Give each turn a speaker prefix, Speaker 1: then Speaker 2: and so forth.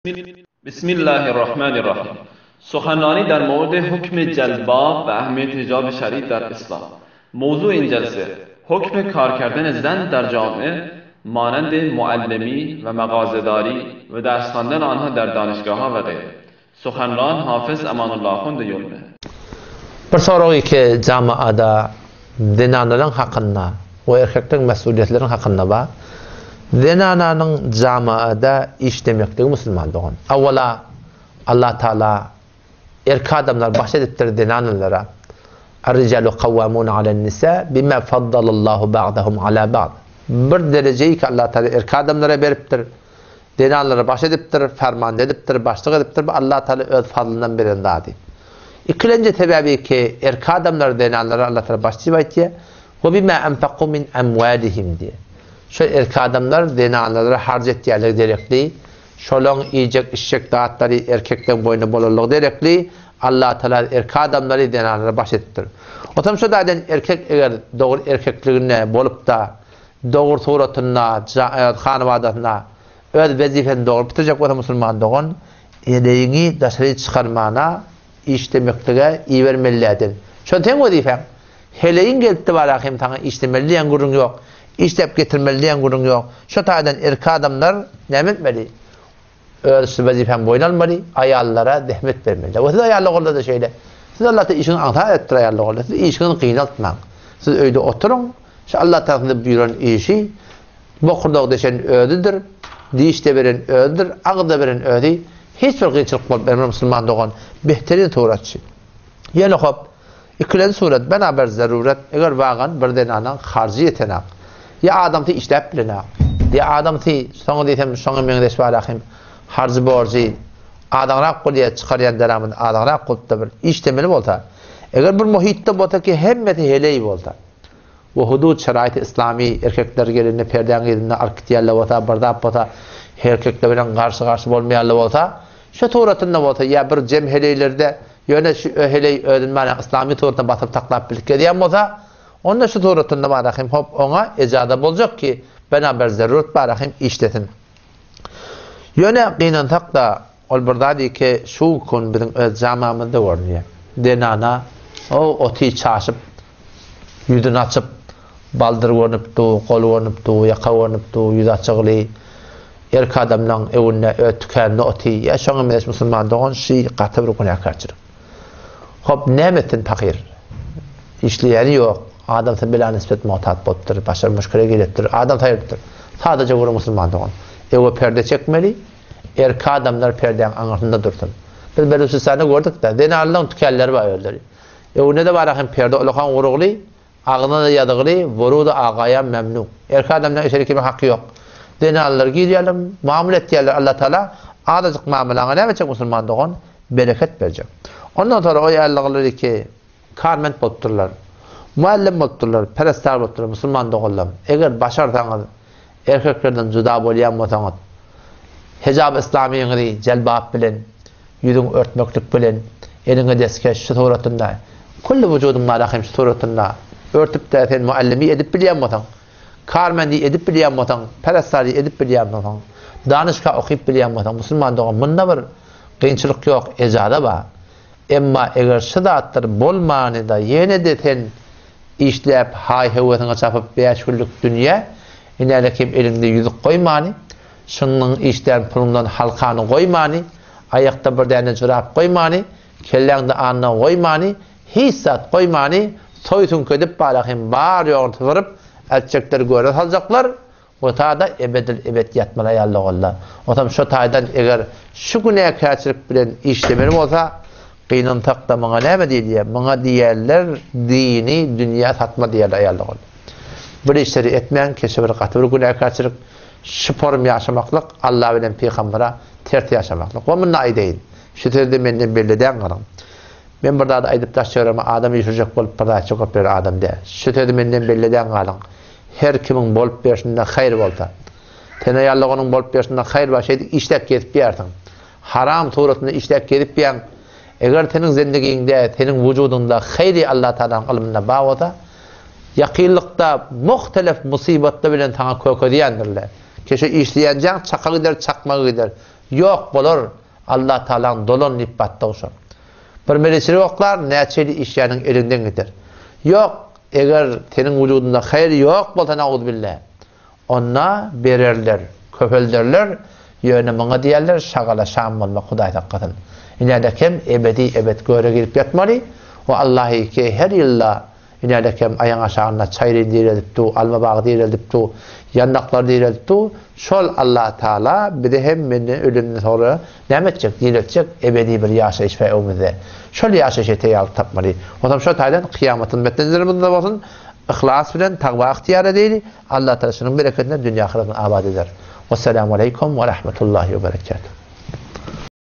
Speaker 1: Bismillahirrahmanirrahim. سخنرانی در مورد حکم جلباب و اهمیت حجاب شرعی در اسلام. موضوع این جلسه حکم کار کردن زن در جامعه مانند معلمی و مغازه‌داری و درس خواندن آنها در دانشگاه‌ها و غیره. سخنران حافظ امان الله خوند یلمه.
Speaker 2: Bir sorag ki jamaada zenanlaryň hakynda we erkekleriň mesuliýetleriniň hakynda bar. Zenananyň jamaada işlemekligi musulman dogan. Awwala Allah Taala erkek adamlar baş edipdir zenanlara. Er-rijalu kawwamun alen-nisa bima faddalallahu ba'dahum ala ba'd. Bir derejeyi ki Allah Taala erkek adamlara beripdir. Zenanlara baş edipdir, fermanda edipdir, başlyk edipdir. Bu Allah Taala öz fazlyndan beren zady. Ikilenji sebäbi ki erkek adamlar zenanlara Allah Taala baş diýip aýtýar. We bima enfeku min emwalihim diýýär. Şol erkek adamlar zenanlara harç etýärler derekli, şolaň iýjek içjek zatlary erkekleň boýnuna bolanlygy derekli Allah Taala erkek adamlary zenanlara baş edipdir. Otam şo taýdan erkek eger dogry erkekliginde bolup-da dogry suratynda hanabadasynda öz wezipesini dogry bitirjek bolsa musulman dogan eleýiňi daşary çykarmana işlemeklige ibermelilädin. Şol seň wezipäň. Heleýiň gelipdi bara hem saňa işlemeli diýen gürrüň ýok. Işläp getirmeli diýen gürrüň ýok. Şo taýdan erkek adamlar näme etmeli? Öz şu wezipäni boýun almaly, aýallara zähmet bermeli. We siz aýallar golda-da şeýle. Siz Allah Taala işiňizi aňsat etdir aýallar golda. Siz işiňizi gynaltmaň. Siz öýde oturyň. Şu Allah Taala size buýran işi bokurdak deşen özüdir, diş-de beren özüdir, agyz-da beren özi. Hiç bir kynçylyk bolup bermez musulman dogan. Behterin suratçy. Ýene hop, ikilenji surat, bena bir zaruret, eger wagan bir zenanaň harjy ýetenak, ýa adamsy işläp bilenak, ýa adamsy, şoňa diýsem şoňa meňzeş bar ahim, harjy borjy azaňrak bolýa, çykarýan deramady azaňrak bolupda bir işlemeli bolsa, eger bir muhitde bolsa ki hemmesi heleý bolsa, we hudud şeraýty yslamy erkekler gelende perdäň yzynda alyp gitýärler bolsa, bir zat bolsa, erkekler bilen garşy-garşy bolmaýarlar bolsa, şu suratynda bolsa ýa bir jem heleýlerde ýöne şu heleý özüni mana yslamy suratynda basyp saklap bilip gezýän bolsa, onda şu suratynda bara hem hop oňa ejaza boljak ki, bena bir zarurat bara hem işlesin. Ýöne gynansak-da, ol bir zat ki, şu gün biziň öz jamamyzda görünýär. Zenana o oty çaşyp, ýüzüni açyp, baldyr görnüp dur, gol görnüp dur, ýaka görnüp dur, ýüzi açygly. Erkek adamlaň öwünde öz tükäninde oty, ýa şoňa meňzeş musulman dogan şy gaty bir günäkärçilik. Hop, näme etsin pahyr? Işleýäni ýok, adamsy bela nisbet muhtat bolupdyr, başa müşkile giripdir, adam saýylypdyr. Sadaja gürrüň musulman dogan. Öwe perde çekmeli, erkek adamlar perdäň aňyrsynda dursun. Biz Belujistanda gördük-de, zenanlaň tükänleri bar özleri. Öwünde-de bar ahim perde ulakan gurugly, Agzyna-da ýazygly, wurudy agaýam memnu. Erkek adamdan içeri girmek haky ýok. Zenanlar girýärler, mamla etýärler, Allatagala azajyk mamlaňa näme etjek musulman dogan? Bereket berjek. Ondan soňra o ýalylar ki, karment bolupdyrlar, muallim bolupdyrlar, perestar bolupdyrlar, musulman doganlarym, eger başarsaňyz erkeklerden juda bolýan bolsaňyz, hijab yslamyňyzy jelbap bilen, Ýüzüňi örtmeklik bilen, eliňe deskeş şu suratynda, külli wujudyň bar ahim şu suratynda örtüp-de sen muallimi edip bilýän bolsaň, karmendi edip bilýän bolsaň, perestary edip bilýän bolsaň, danyşga okyp bilýän bolsaň, musulman dogan, munda bir kynçylyk ýok, ejaza bar. Emma eger şu zatlar bolmanyda ýene-de sen işläp haý-höwesiňe çapyp bäş günlük dünýä, inälekem eliňde ýüzük goýmany, Şunuň işlän puluňdan halkany goýmany, aýakda bir däne jurap goýmany, kelläňde anna goýmany, hiç zat goýmany, soý süňk edip barahym bar-ýoguny sypyryp, eltjekler göre saljaklar, o-ta-da ebedil-ebet ýatmaly aýallogolla. Otam şo taýdan eger şu günäkärçilik bilen işlemeli bolsa, gynansak-da muňa näme diýilýär? Muňa diýerler dini dünýä satma diýerler aýallogolla. Bir işleri etmäň, keçe bir gaty bir günäkärçilik. Şyporym ýaşamaklyk Alla bilen pygambera ters ýaşamaklyk. We munda aýdaýyn. Şu sözde menden belli däl galyň. Men bir zady aýdyp daş çöwreme adam üýşürjek bolup bir zat çykyp ýören adam däl. Şu sözi menden belli däl galyň. Her kimiň bolup berşinde haýyr bolsa. Sen aýallygynyň bolup berşinde haýyr bar şeýdip işläp gezip ýärsiň. Haram suratynda işläp gezip ýäň. Eger seniň zendigiňde, seniň wujudyňda haýry Allatagalaň ylmynda bar bolsa, ýakynlykda muhtelef musybatlar bilen saňa kökezýändirler. Keşe işleýänjäň çaka gider, çakmaga gider. Ýok bolar, Allah Tagalaň dolan diýip batdygy şo. Bir meleçilik oklar, näçe ýyl işläniň eliňden gider. Ýok, eger seniň wujudyňda haýyr ýok bolsa nauzubilla, onda bererler, köpelderler, ýöne muňa diýerler şagala şam bolmak Hudaý saklasyn. Inädek hem ebedi ebet göre girip ýatmaly we Allahy ki her ýylda Inädek hem aýaň aşagynda çaýryn direldip du, alma bagy direldip du, ýandaklary direldip du, şol Allatagala bizi hem menden ölemden soňra näme etjek, direltjek ebedi bir ýaşaýyş bar öňümizde. Şol ýaşaýşa teýýarlyk tapmaly. Onsoň şo taýdan kyýamatyň metnezlerimizde bolsun, yhlas bilen tagwa ygtyýar edeýli, Allatagala şunuň bereketine dünýe ahyretini abat eder. Wessalamu aleýkum we rahmetullahi we berekatuh.